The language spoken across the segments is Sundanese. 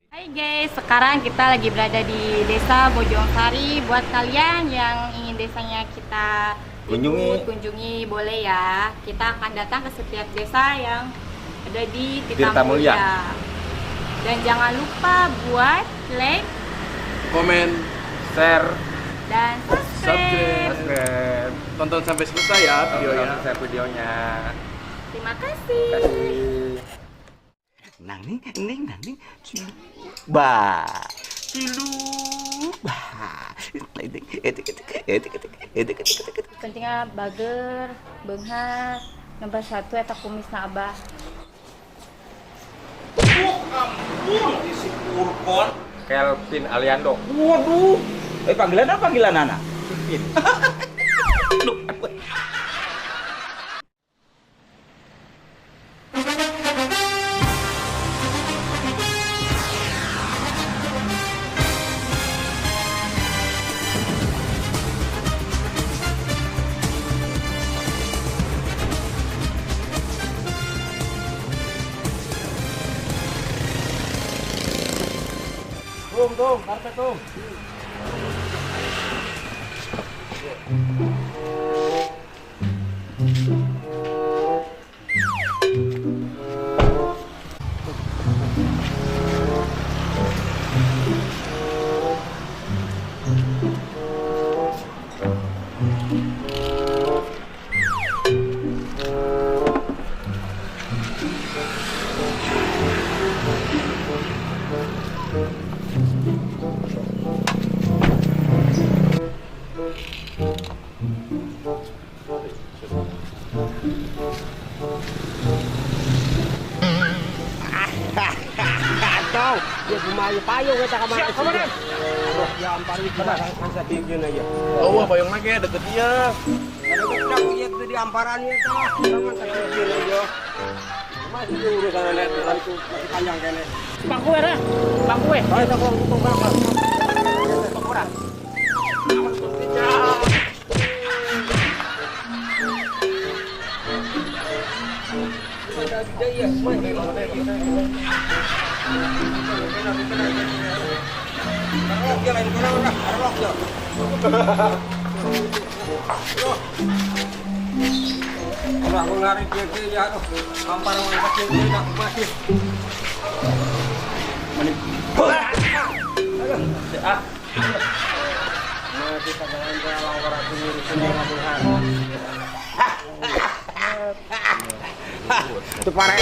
Hai guys, sekarang kita lagi berada di Desa Bojongsari. Buat kalian yang ingin desanya kita kunjungi, liput, kunjungi boleh ya. Kita akan datang ke setiap desa yang ada di Tirta Mulia. Dan jangan lupa buat like, komen, share, dan subscribe. Subscribe. Tonton sampai selesai ya videonya. Tonton sampai videonya. Terima kasih. Terima kasih. Nang ning ning nang ning ciluk ba ciluk ba. Pentingnya bager, beunghar, nomor satu eta kumisna abah. Ampun, si Purkon. Kelvin Aliando. Waduh. Panggilan apa panggilan anak? Kelvin. Tung, tung, karpet tung. Atau dia kumaha payung eta ka mana? Aduh, ya ampar iki kan satinggian aja. Oh, payung lagi deket dia. Ada ieu teh di amparan ieu tah. Urang satinggian aja. Masih urusan eta itu masih panjang kene. Bangku era. Bangku we. Ayo sok bangku bangku. Aku lari ke ya, ampar masih. Masih pagalan itu pare.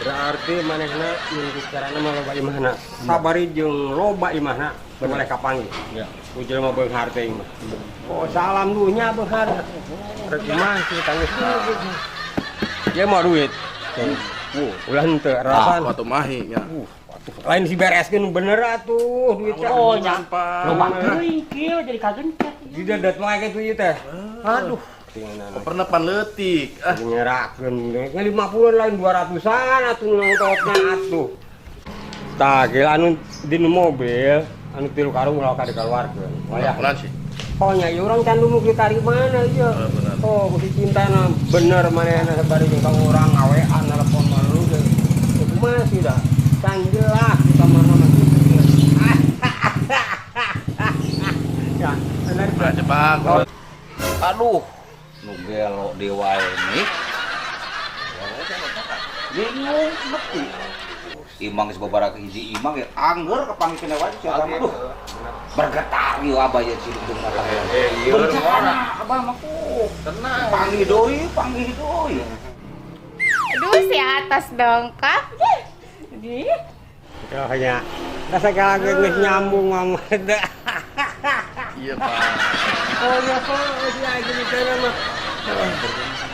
Berarti manehna mun bicarana mah loba imahna. Sabari jeung loba imahna boleh kapanggih. Ya. Ku jelema beunghar teh mah. Oh, salam dunya beunghar. Rek mah sih tangis. Ieu mah duit. Ulah henteu rasan. Ah, atuh mahi nya. Lain si bereskeun bener atuh duit teh. Oh, nya. Loba teuing kieu jadi kagencet. Didedet wae kitu ieu teh. Aduh. Pernah pan leutik. Ah, nyerakeun 50 lain 200-an atuh nongtotna atuh. Tah, gila anu di mobil, anu 3 karung ulah ka dikaluarkeun. Wayah sih. Oh nya ieu urang can dumuk ditarik mana ieu. Oh, ku si cintana bener manehna sabari jeung ka urang awean telepon malu ge. Kumaha sih dah? Can jelas di kamarna mah kitu. Ya, bener Pak. Aduh, nu gelo dewa ini. Bingung nepi. Imang geus babaraha hiji imang ya angger kapanggih kena wae sia mah. Duh. Bergetar ieu abah ya ciluk deung mata. Bencana abah mah ku. Tenang. Panggih deui, panggih deui. Aduh, si atas dongkap. Di. Hanya rasa kalau geus nyambung mah. Iya, Pak. Oh ya, oh ya gini cara mah.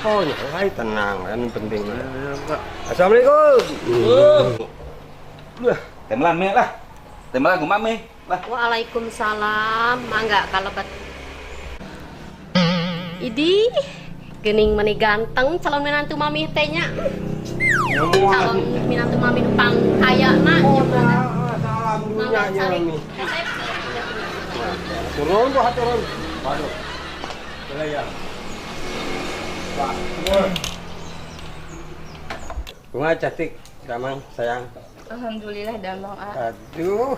Oh ya, hai tenang, kan penting. Pak. Assalamualaikum. Temlan me lah. Temlan kumaha me lah. Waalaikumsalam. Mangga kalebet. Idi, geuning meni ganteng calon menantu mami teh nya. Calon minantu mami nu pang kayana nya. Salam dunya nya mami. Turun tuh turun. Waduh. Boleh ya. Pak. Kumaha cantik, Damang sayang. Alhamdulillah damang ah. Aduh,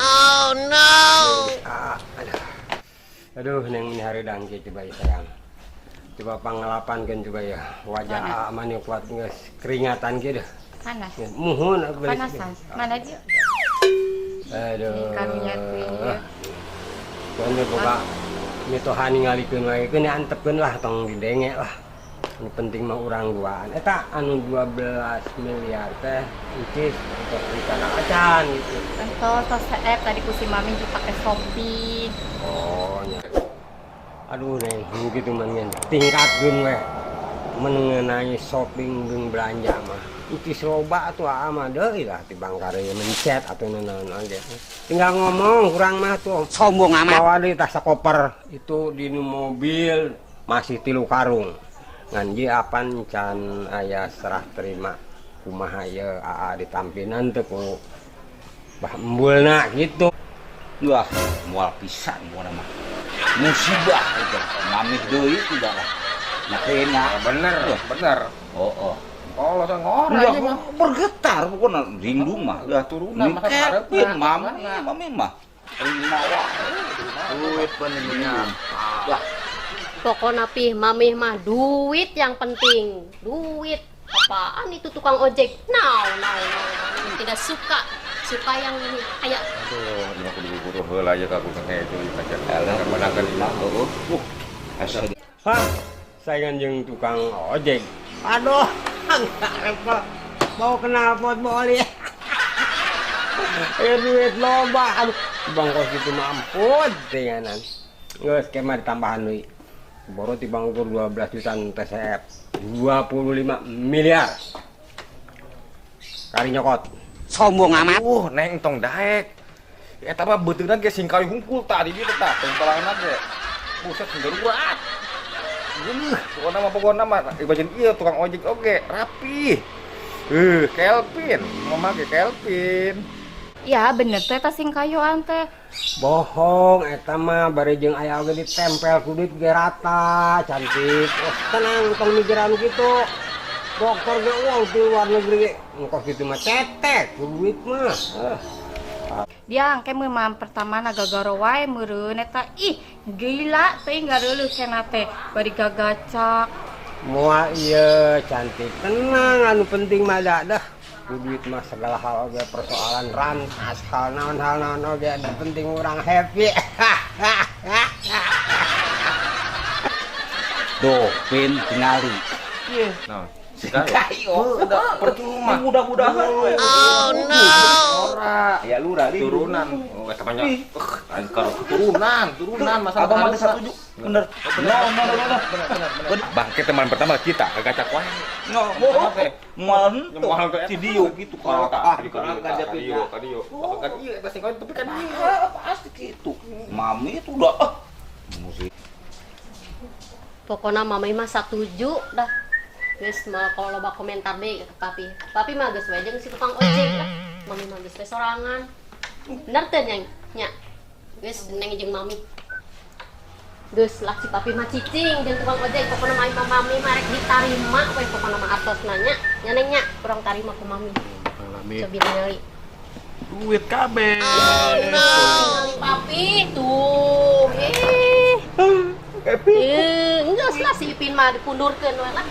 oh no. Aduh. Aduh, neng ini hari dangke coba ya sayang. Coba panglapankeun coba ya. Wajah aman yang kuat geus keringatan kieu deh. Panas. Muhun aku panasan. Mana dia? Aduh. Karunya teh ya. Bener boga mitoha ningalikeun wae keun antepkeun lah tong didenge lah. Anu penting mah urang duaan. Eta anu 12 miliar teh incis untuk rencana acan gitu. Entos tos seep tadi ku si mami dipake Shopee. Oh nya. Aduh neng, gitu mah tingkatkeun weh mengenai shopping jeung belanja mah. Incis loba atuh aa mah deui lah tibang kare mencet atau naon oge. Tinggal ngomong kurang mah tuh. Sombong amat. Mawa deui tah sakoper itu di mobil masih 3 karung. Ngan ieu apan can aya serah terima kumaha ieu aa ditampinan teu ku bah embulna gitu. Wah, moal pisan pokona mah. Musibah itu. Mamih deui tidak lah. Nah, kena. Bener, bener. Oh, oh. Kalau saya ngora ya mah bergetar pokona rindu mah. Udah turunan mah karepin mami, mami mah. Terima wae. Duit pentingnya. Wah. Pokoknya pih mamih mah duit yang penting. Duit. Apaan itu tukang ojek? No, no, no. Tidak suka. Suka yang ini kayak aduh, ini aku diburu heula aja ka aku ngejo ieu aja. Menangkan heeh. Hah? Saingan jeung tukang ojek. Aduh, enggak repot. Mau kenal pot boleh. Ya duit loba. Aduh, bang kos itu mampun tinganan. Geus kemah ditambahan deui. Baru tibang ukur 12 juta TCF 25 miliar. Kari nyokot. Sombong amat. Neng tong daek. Eta mah beuteungna ge singkali hungkul tadi dieu teh tong tolangan ge. Buset darurat. Pokona mah ibajan ieu tukang ojek oge rapi. Kelvin, mama ge Kelvin. Ya bener teh eta singkayoan teh. Bohong eta mah bari jeung aya oge ditempel ku duit ge rata cantik. Oh, tenang tong mikiran kitu. Dokter ge uang di luar negeri ge engkos kitu mah cetek ku duit mah. Dia angke mah pertama na gagaro wae meureun eta ih gila teuing gareuleuh cenah teh bari gagacak. Moal ieu cantik tenang anu penting mah dah. Duit mah segala hal oge persoalan rantas hal naon oge anu penting urang happy. Duh, pin tingali. Iya. Nah, kayo. Percuma. Mudah-mudahan. Oh no. Ora. Ya lurah turunan. Oh, eta mah nya. Turunan, turunan masalah. Abang mah setuju. Bener. No, no, no, no. Bener. Bangke teman pertama kita kagacak wae. No, moal henteu. Si Dio gitu kalau ah ka Dio, ka Dio. Eta sing tapi kan pasti gitu. Mami itu udah musik. Pokoknya mami mah setuju dah. Geus mah kalau loba komentar deh ke papi. Papi mah geus we jeung si tukang ojek lah. Mami mah geus we sorangan. Bener teh nya? Nya. Geus neng jeung mami. Geus lah si papi mah cicing jeung tukang ojek. Pokoknya mah mami mah rek ditarima we pokoknya mah artosna nya. Nya neng nya kurang tarima ku mami. Cobi ningali. Duit kabeh. Oh no. Ningali papi tuh. Enggak lah si Ipin mah dipundurkeun we lah.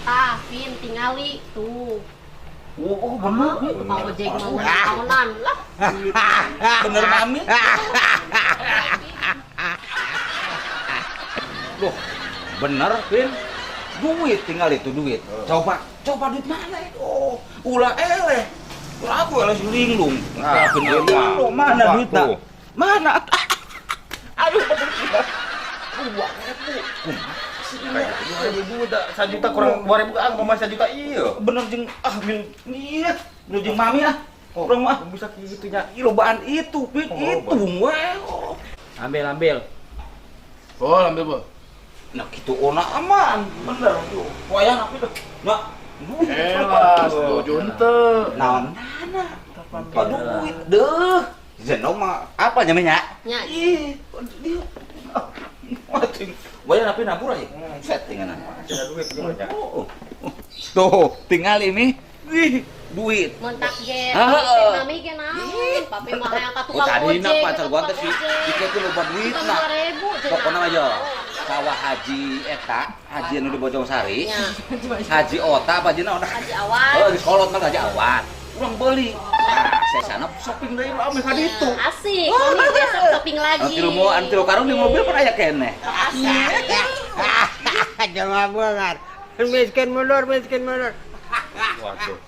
Tah, Pin tingali tuh. Oh, bener. Tukang ojek mah tahunan lah. Bener mami. Loh, bener Pin. Duit tinggal itu duit. Coba, coba duit mana itu? Oh, ulah eleh. Ulah aku eleh linglung. Nah, bener mah. Mana duitna? Mana? Aduh, bener. 2.000. Kayak 2.000 dah, 1 juta kurang 2.000 ah, mama 1 juta iya. Bener jeung ah iya, bener jeung mami ah. Kurang mah bisa kitu nya. Ih lobaan itu, Pin, hitung we. Ambil, ambil. Bol, ambil, Bol. Nah, kitu ona aman, bener. Wayang aku tuh. Nah, elah, setuju henteu. Naon nana? Duit deuh. Zeno mah apa nyamanya? Nya. Ih, dia. Waduh, wayang api nabur aja. Settingan. Ada duit gimana? Tuh, tinggal ini. Ih, duit. Mun target. Heeh. Mami ge naon? Papi mah hayang ka Oh, tukang tadi ojek. na pacar gua teh si Dike tuh loba duit Tukang nah. 2000 cenah. Pokokna mah yo, sawah Haji eta, Haji anu di Bojongsari. Nya. Haji Ota apa haji naon? Haji Awan. Oh, geus kolot mah Haji Awan. Urang beuli. Nah, saya sana shopping deui mah ameh ka ditu. Asik, mami besok shopping lagi. Anu tilu mo, anu tilu karung di mobil pan aya keneh. Asik. Jangan beungar. Miskin mundur, miskin mundur. Waduh.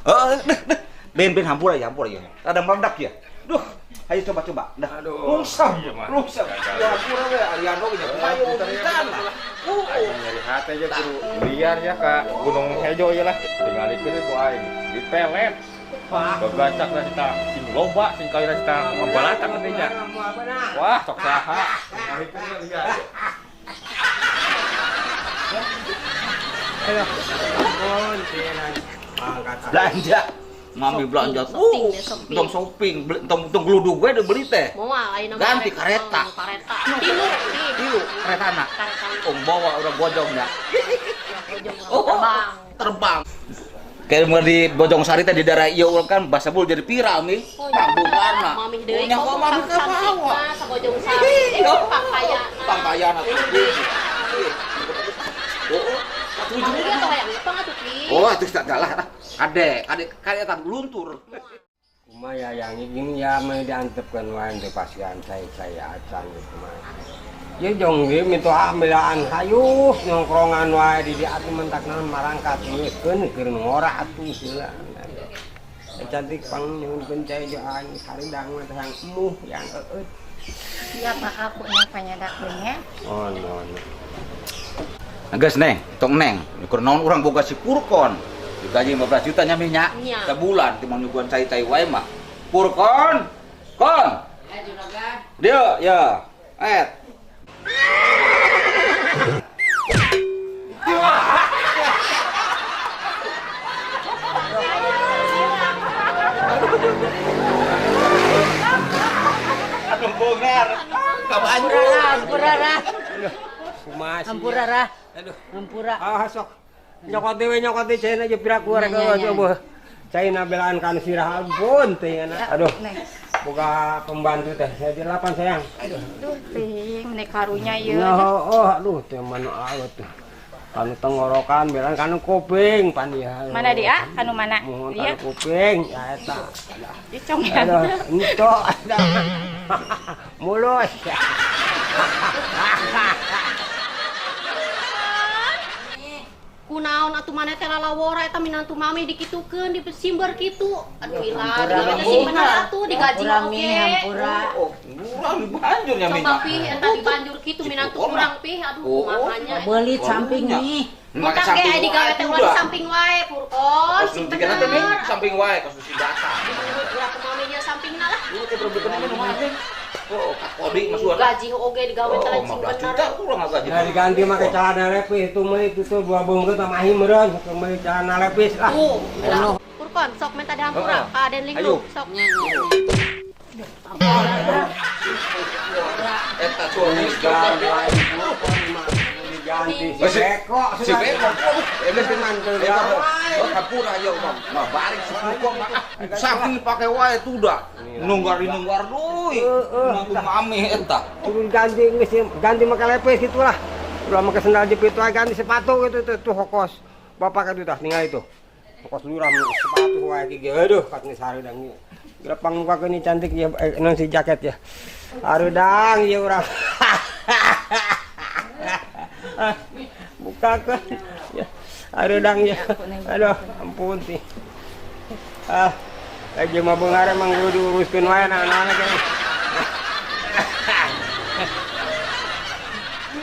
Heeh, deh, deh. Ben ben hampura ya, hampura ya. Rada meledak ya. Duh, ayo coba coba. Dah. Aduh. Rungsam, Iya, mah. rungsam. Ya hampura we Ariano ge nya kumaha rencana. Aing nyari hati aja kudu liar ya ka Gunung Hejo ya lah. Tingalikeun we ku aing. Di pelet. Gagacak lah kita sing loba sing kali lah kita ngabalatak teh nya. Wah, sok saha. Tingalikeun we liar. Aduh. Ampun, teh angkat. Belanja. Mami Shopping, belanja. shopping deh, shopping. Tong shopping, beli tong tong gludug we beli teh. Moal ayeuna mah Ganti rek- kareta. Oh, kareta. Tilu, Tilu keretana. Kareta. Om bawa orang bojongnya. Bojong Oh, terbang. terbang. Kayak mau di Bojong Sari teh di daerah ieu urang kan bahasa bul jadi viral nih. Oh, iya. Panggung warna. Mami deui Nya kok kok mami pang cantik kabawa. mah sabojong sari. Eh, pangkayana. Pangkayana. Oh, oh. Mami ge atuh hayang ngepang atuh Pi. Oh, itu tak galah lah. Ade, ade kali eta luntur. Kumaha ya yang ini ya mah diantepkeun wae teh pasian saya acan gitu mah. Ya jong ge minto ambilaan hayuh nongkrongan wae di dieu atuh mentak naon marangkat geuskeun keur ngora atuh heula. Cantik pang nyuhunkeun cai jeung aing haridang mah teh yang emuh yang eueut. Siap aku neng panyadakeun nya. Oh no no. Geus neng, tong neng. Keur naon urang boga si Purkon. Digaji 15 juta nya mih nya. Nya. Sabulan timbang nyuguhan cai-cai wae mah. Purkon. Kon. Dia ya. Et. Aduh bongar. Kabanjur. Hampura rah, Kumaha sih? hampura rah, Aduh. hampura. Ah sok. Nyokot dewe nyokot dewe cai aja pira ku rek Nya, nya, nya. eueuh. Cai na belaan kan sirah ampun teh Aduh. Neng. Boga pembantu teh. Saya di delapan sayang. Aduh. Duh, teuing meni karunya ieu. Ya, oh, aduh, teh mana awet tuh. Kanu tenggorokan, belan kanu kuping, pan ya. Mana dia? Kanu mana? Mohon Dia kanu kuping, ya eta. dicong ya. Aduh, ento, aduh. Mulus. Kunaon atuh maneh teh lalawora eta minantu mami dikitukeun disimber kitu. Aduh ilah, Hampura, digawe teh sing bener atuh digaji Hampura oge. mi, hampura. Oh, urang dibanjur nya Coba mih. pi eta dibanjur kitu minantu urang pi aduh Oh, kumaha nya. Belit samping nih. Make Mentak ge aya digawe teh ulah di wae. samping wae purkon sing bener. Samping wae kasus si datang. Urang ku maminya sampingna lah. Lu teh berebut nu mana? Oh, Kak Kodi mas suara. Gaji oge digawe teh Oh, sing 15 bener. juta kurang gaji. Nah, diganti make celana lepis itu mah itu tuh dua bungkus sama ahi meureun, sok meuli celana lepis lah. Tuh, lah. Purkon sok minta dihampura Heeh. ka Aden Ayo. Linglung sok. Nya, nya, nya. Eta suami Diganti si Oh, si- Beko. Si Beko. Eh, geus Mantul Oh, hampura ya mah. Mah balik si Purkon mah. Samping pake wae tuh dah. Nunggar nunggar deui. Nunggu mami eta. Turun ganti geus ganti make lepis gitulah. Ulah make sendal jepit wae ganti sepatu gitu tuh, tuh hokos. Bapak itu tah tinggal itu. Hokos lurah sepatu wae ki aduh kat geus hareudang. Gila pangmukakeun ini cantik ya non si jaket ya. Hareudang ieu urang. Bukakeun. Ya. Hareudang ya. Aduh, ampun sih. Ah, lagi mah beunghar emang kudu diuruskeun wae naon-naon ge.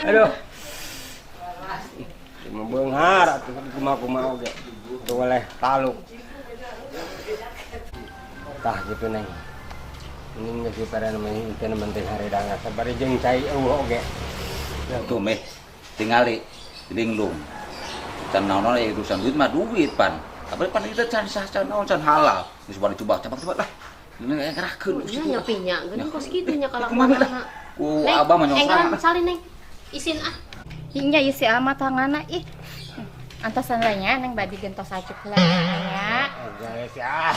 Aduh. Cuma beunghar atuh kumaha-kumaha oge. Teu boleh taluk. Tah gitu neng. Ini geus pada namanya itu penting hareudang sabari jeung cai eueuh oge. Tuh meh tingali linglung. Can naon ya urusan duit mah duit pan. Tapi pan kita can sah can naon can halal. Geus bari coba coba coba lah. Ini ngerahkeun Nya nya pi nya, geuning kos kitu nya Kumaha lah. kalakuanna. Ku Neng, abah mah enggelan nyongsang. salin neng. Isin ah. Ih, nya ieu si ama tanganna ih. Antosan lah nya, Neng bade gentos acuk lah nya. Guys ya.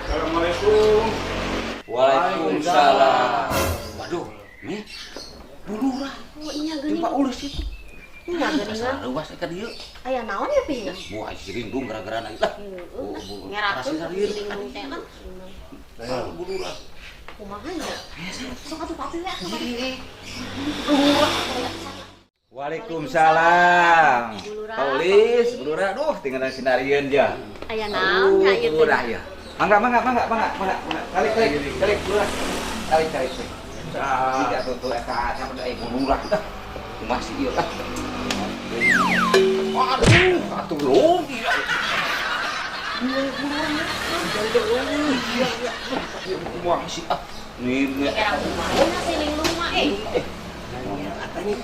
Assalamualaikum. Waalaikumsalam. Waduh, nih bulurah. Oh iya geuning. Pak Ulis itu. Iya geuning. Luas ka dieu. Aya naon ya pi? Wah, si Linglung gara-gara na lah. Ngerakeun si Linglung teh lah. Bulurah. Kumaha nya? Sok atuh papi we atuh. Waalaikumsalam. Pak Ulis, bulurah. Duh, tinggal sinarieun ja. Aya naon nya ieu teh? Bulurah ya. Mangga, mangga, mangga, mangga, mangga. Tarik, tarik, tarik, bulurah. Tarik, tarik, tarik. Jika tuh eta sampe da bulurah. Kumaha sih ieu lah. Aduh, atuh belum. Kumaha sih ah. Nih, Era kumaha si Linglung mah eh. Katanya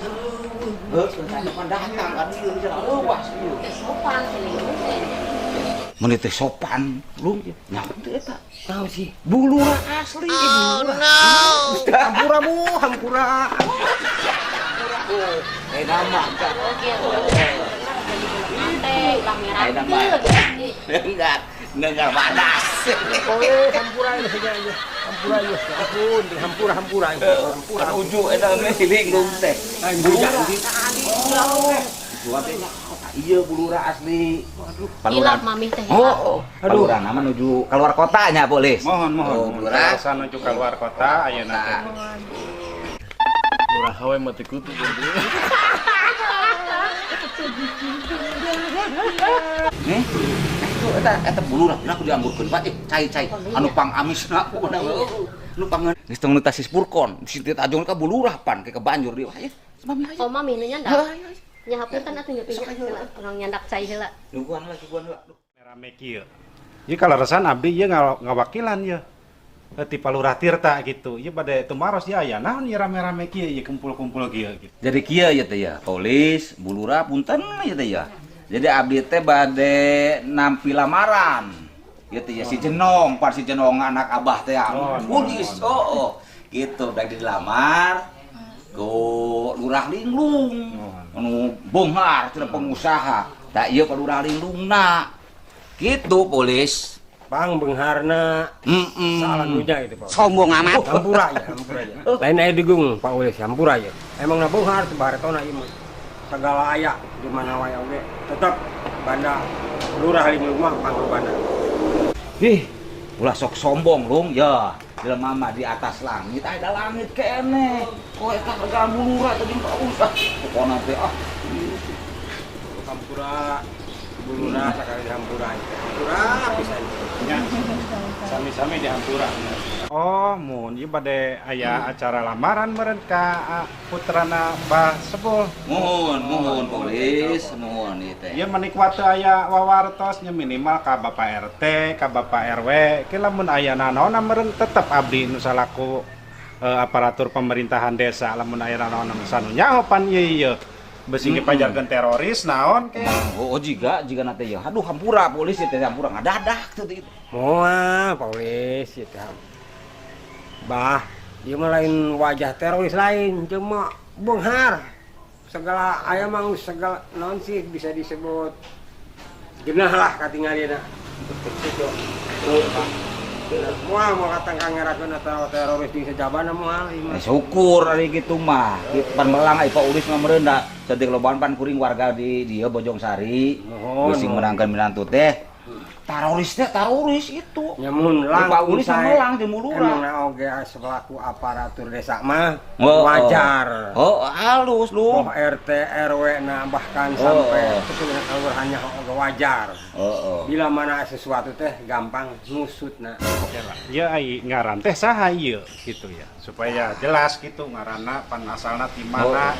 heuh, datang ka dieu leuwas ieu. Teu sopan si Linglung teh. Mun teh sopan, lung nyaho teu eta. Tahu sih. Bulurah asli. Oh no. Hampura bu, hampura. Eh nama enggak. Oke, teh ulah ngerakeun. Enggak, enggak panas. Oh, hampura ini saja aja. Hampura ya, ampun, hampura hampura. Hampura uju eta meh Linglung teh. Lain bujang. Gua teh iya bulurah asli. Waduh, Hilap mami teh hilap. Oh, aduh. Palurah nama menuju keluar kotanya boleh. Mohon, mohon. Oh, bulurah. Alasan menuju keluar kota ayeuna teh. Lurah we mati kutu. Nih, itu eta eta bulurah aku diangburkeun Pak. Cai-cai anu pangamisna pokona. Nu pangan geus tong tasis purkon. Si teh tajong ka bulurah pan ke banjur dieu. Hayu, mami hayu. Oh, mami nu nyandak. Nya hapunten atuh nya pinya. Urang nyandak cai heula. Nungguan heula, nungguan heula. Rame kieu. Ieu kaleresan abdi ieu ngawakilan ieu. Ti Palurah Tirta gitu. Ieu bade tumaros ieu aya naon ieu rame-rame kieu ieu kumpul-kumpul kieu gitu. Jadi kieu ieu teh ya, polis, bulurah punten ieu teh ya. Jadi abdi teh bade nampi lamaran. Ieu teh ya si Jenong, par si Jenong anak abah teh ya. Polis, oh, gitu udah dilamar ku Lurah Linglung. Anu bonghar cenah pengusaha. Da ieu ka Lurah Linglungna. Gitu polis. Pang bengharna. Salah nunya itu Pak. Sombong amat. Hampura ya, hampura ya. Lain aya digung Pak Ulis, hampura ya. Emang na bonghar baretona ieu mah. Segala aya di mana wae oge tetep banda Lurah Linglung mah panglobana. Ih, ulah sok sombong lung ya. Jelema mah di atas langit ada langit keneh. Kok eta harga bulurah tadi Pak Ulis ah. Pokona teh ah. Hampura bulurah sakali hampura. Hampura pisan. Nya. Sami-sami di hampura. Oh, mun ieu bade aya acara lamaran meureun ka putrana Bah Sebul. Mohon, mohon polis, mohon ieu teh. Ieu menik waktu aya wawartos nya minimal ka Bapak RT, ka Bapak RW, ke lamun aya nanaon meureun tetep abdi nu salaku aparatur pemerintahan desa lamun aya nanaon sanu nyaho pan ieu ieu. Besi dipajarkeun teroris naon ke. Oh, jiga jiga na teh ya. Aduh hampura polisi teh hampura ngadadak teh gitu. Moal polisi teh. Bah, ieu mah lain wajah teroris lain, cuma benghar. Segala aya mah segala naon sih bisa disebut genah lah katingalina. Gitu. Moal moal katang ngerakeun atawa teroris di sejabana moal ieu mah. Syukur ari kitu mah. Pan melang ai Pak Ulis mah meureun da saeutik loban pan kuring warga di dieu Bojongsari. Geus meunangkeun minantu teh. Teroris teh teroris itu. Nya mun Pak Ulis mah melang jeung bulurah. Emang oge selaku aparatur desa mah wajar. Oh, halus lu. Oh, RT RW na bahkan sampai kesulitan kelurahannya oge wajar. Bila mana sesuatu teh gampang ngusutna. Ya ai ngaran teh saha ieu gitu ya. Supaya jelas gitu ngaranna pan asalna ti mana.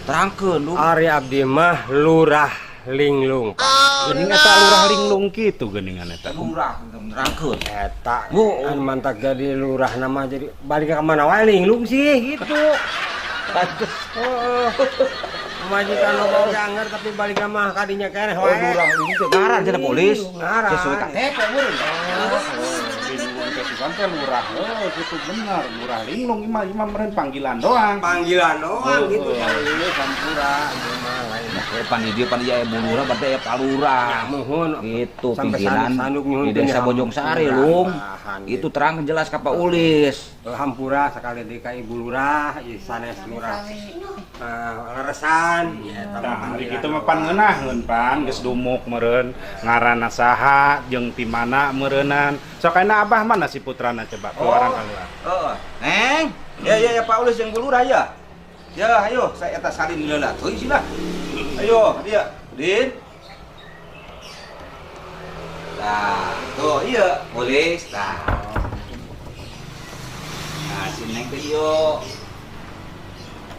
Terangkeun lu. Ari abdi mah Lurah Linglung. Geuning eta Lurah Linglung kitu geuningan eta. Lurah nerangkeun. Eta anu mantak jadi lurah nama jadi balik ka mana wae Linglung sih gitu. Pantes. Heeh. Pamajikan loba oge angger, tapi balik mah kadinya keneh Oh, wae. Lurah ini teh ngaran cenah polis. Ngaran. Sesuai KTP meureun. Linglung teh sugan teh lurah heuh kitu bener. Lurah Linglung imah imah meureun panggilan doang. Panggilan doang gitu. Iya, sampura ieu mah lain. Nah, pan di dieu pan ieu aya bulurah berarti aya palurah. Ya, muhun. Gitu Sampai pimpinan sanduk nyuhun di Desa teh Bojongsari, hampura, Lung. bahan, Itu gitu. terang jelas ka Pak Ulis. Hampura sekali deui ka Ibu Lurah, ieu sanes lurah. Leresan ya eta mah Nah, hari panggilan kitu mah pan ngeunaheun pan geus dumuk meureun ngaranna saha jeung ti mana meureunan. Sok ayeuna Abah mana si putrana, coba keluaran keluar. Heeh. Neng, ya ya ya, Pak Ulis yang bulurah ya. Ya, ayo saya eta salin heula. Teuing sila. Ayo, dia. Din. Nah, tuh iya, Ulis. Nah. Nah, si Neng teh ieu.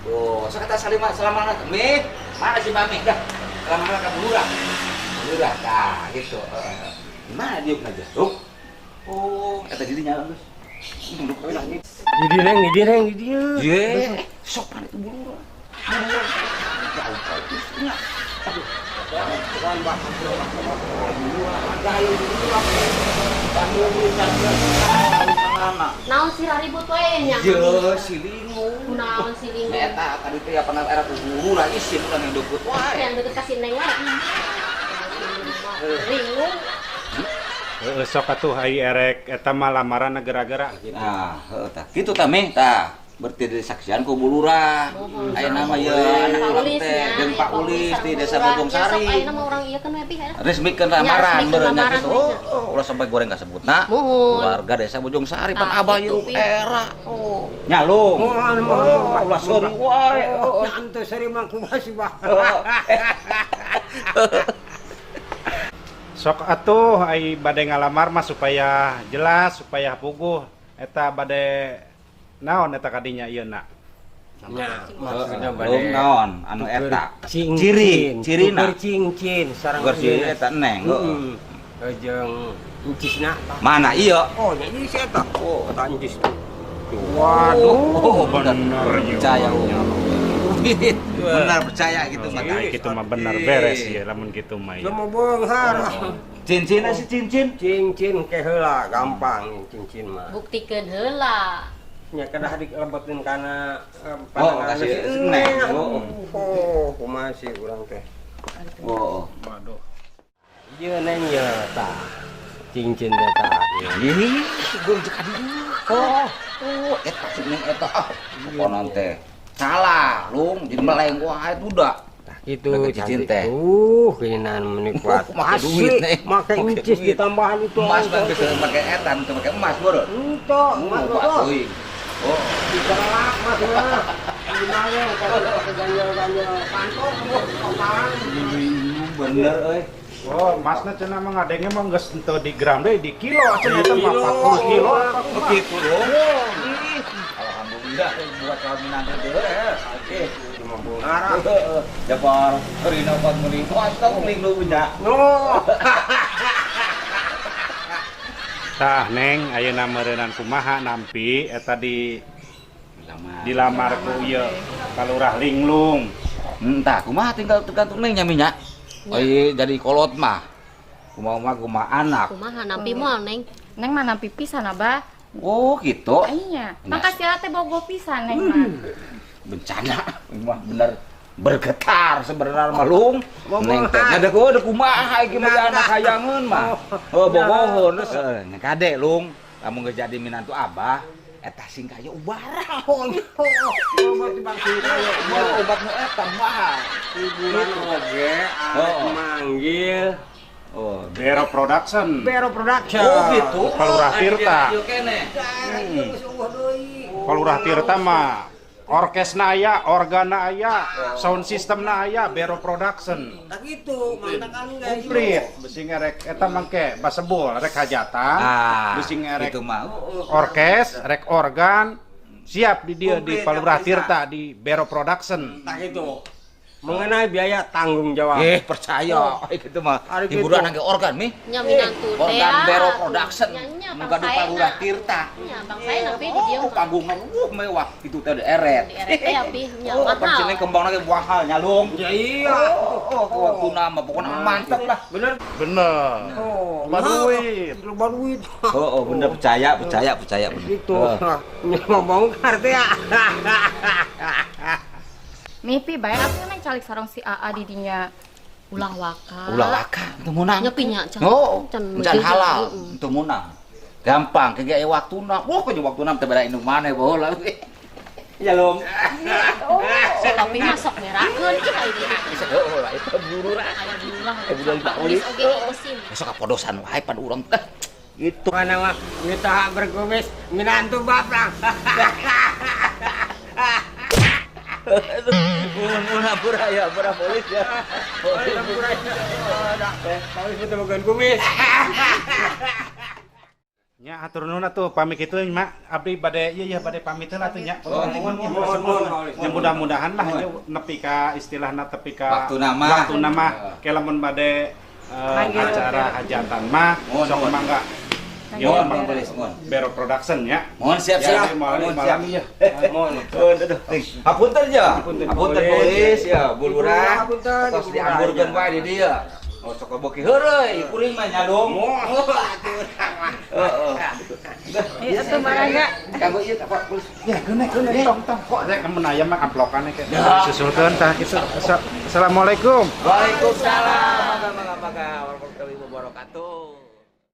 Tuh, sok eta salim salam mana? Mi, mana si Mami? Dah. Salam mana ka Bulurah? Bulurah, nah gitu. Heeh. Di mana dia aja? Tuh. Oh, eta dirinya geus. Di Neng, di Neng, di dieu. Ye, sopan itu bulurah. Bulurah. Jauh jauh. Nya. Aduh. Bukan bah. Gayu bulurah. Naon sih ribut wae nya? Ye, si Linglung. Kunaon si Linglung? Nah, eta tadi teh ya pernah era ku guru lah isin urang yang deket wae. Yang deket ka si Neng wae. Linglung. Heeh, sok atuh ai erek eta mah lamaran gara-gara gitu. Nah, heeh tah. Kitu tah, Meh, tah. Berarti disaksian ku bulurah. Aya nama ye anak Pak urang Ulis teh nya, jeung aya Pak Ulis di Desa Sareng Bojongsari. Sok ayeuna mah urang ieu kan we pi aya. Resmikeun lamaran Nya, resmikeun meureun nya lamaran gitu. we. Oh, ulah sampai goreng kasebutna. Muhun. Keluarga Desa Bojongsari pan Ah, abah gitu, ieu Pi. era. Oh. Nyalung. Mohon, mohon. Oh, ulah seuri wae. Oh, nya teu seuri mah kumaha sih bah. Sok atuh ai bade ngalamar mah supaya jelas, supaya puguh eta bade naon eta kadinya ieu na. Nya, maksudnya Belum naon anu eta. Cincin, Ciri, cirina. Tuker cincin sareng Tuker cincin eta Neng, heeh. Heeh. Jeung encisna tah. Mana iya? Oh, nya ieu si eta. Oh, eta encis. Waduh, Oh, bener ieu. Percaya. Benar percaya gitu mah. Nah, kitu mah bener beres ya lamun kitu mah Lu ya. mau beunghar. Cincin si cincin. Cincin ke heula gampang cincin mah. Buktikeun heula. Nya kedah dilebetin kana Oh, kasih si Neng. Neng. Oh. Oh, kumaha sih urang teh. Oh. Waduh. Ieu Neng ye tah. Cincin teh tah. Ih, gue cek adi. Oh, oh, eta si Neng eta ah. Pokona teh. Salah, Lung, jadi meleng wae udah. Tah kitu Udah ke cincin teh. Keunan meuni kuat. Oh, make duit, Neng. Make Make incis duit. ditambahan itu. Emas mah geus make eta, teu make emas beureun. Ento, emas Oh, mah. teuing. Oh, Dicelak mas mah. Gimana kalau pakai ganjel-ganjel kantong, totalan. Bener euy. Oh, masna cenah mah ngadenge mah geus henteu di gram deui, di kilo cenah eta mah 40 kilo. Oh, gitu loh. Ih, alhamdulillah buat calon menantu teh. Eh, Cuma beunghar. Jabar, rina pat meuli. Wah, tong ling lu nya. No. Tah Neng, ayeuna meureunan kumaha nampi eta di dilamar ku ieu ka Lurah Linglung. Entah, kumaha tinggal tergantung Neng nya minyak. Oh iya, jadi kolot mah. Kumaha mah kumaha anak. Kumaha nampi moal, Neng? Neng mah nampi pisan Abah. Oh, gitu. Iya, makasih teh bogo pisan Neng mah. Bencana, mah bener bergetar sebenarnya mah Lung. Neng teh ada udah kumaha iki mah anak hayangeun mah. Oh, bogoheun geus. Kade Lung, lamun geus jadi minantu Abah, eta sing kaya ubara. Oh, obat bang sing kaya Oh, obat nu eta mah. hiburan oge, arek Oh. manggil Oh, Bero Production. Bero Production. oh gitu. Palurah Tirta. Ieu kene. Palurah Tirta mah orkesna aya, organa aya, sound systemna aya, Bero Production. Tak gitu, mantakan Komplit, bisi ngerek eta mangke basebul rek hajatan, Ah, bisi ngerek gitu mah. orkes, rek organ, siap di dia di Komplit, Palurah yang Tirta di Bero Production. Tak gitu. Mengenai biaya tanggung jawab. Eh, percaya. Gitu mah. Ari gitu. Hiburan angge organ mi. Nya minantu teh. Organ Bero Production. Nya nya Nu gaduh bangsaena. Palurah Tirta. Nya bangsaena pi di dieu Oh, mah. panggungan mewah itu teh ada eret. Di eret teh ya pi nya Oh, mahal. pensilnya kembang lagi mahal nyalung. Ya iya. Oh, waktu nama pokoknya mantep lah. Bener. Bener. Oh, Loba duit. Loba duit. Oh, bener percaya, percaya, percaya bener. Gitu. Ngomong teh ya. Mimpi bae atuh neng calik sarong si AA di dinya. Ulah waka. Ulah waka, teu meunang. Nya pi nya can. Oh, can can halal, Heeh. teu meunang. Gampang, kayak aya waktuna. Wah, kayaknya waktuna teh beda indung maneh baheula. Ya lom. Oh, tapi masuk merakeun ih aya gitu. Bisa heueuh lah itu burura. Aya bururah. Eh, bururah Pak Polis. Oge eusin. Besok kapodosan wae pan urang teh. Gitu. Mana mah minta berkumis minantu bapak. Mun hampura ya, hampura polis ya. Polis betul bukan kumis. Nya atur nuhun atuh pamit kitu mak abdi bade ieu ya bade pamit heula atuh nya. Oh, Nuhun, nuhun, nuhun, Ya mudah-mudahan lah nya nepi ka istilahna tepi ka Waktuna mah. Waktuna mah ke lamun bade acara hajatan mah Mohon, sok mohon. mangga. Yo Mohon, Mang polis, mohon. Bero Production ya. Mohon siap Ya, siap. malam Mohon malam siap. iya. Mohon. Aduh, hapunten ya. Hapunten, Hapunten polis. polis ya, Bu Lurah. Hapunten, Tos Ibu Lurah, diangburkeun ya. wae di dieu. Oh, sok beuki heureuy, kuring mah nyalung. Heeh. Ieu atuh marangga. Kanggo ieu apa polis? Ya, geune geune tong tong kok rek mun aya mah amplokan ke. Susulkeun tah kitu. Assalamualaikum. Waalaikumsalam warahmatullahi wabarakatuh.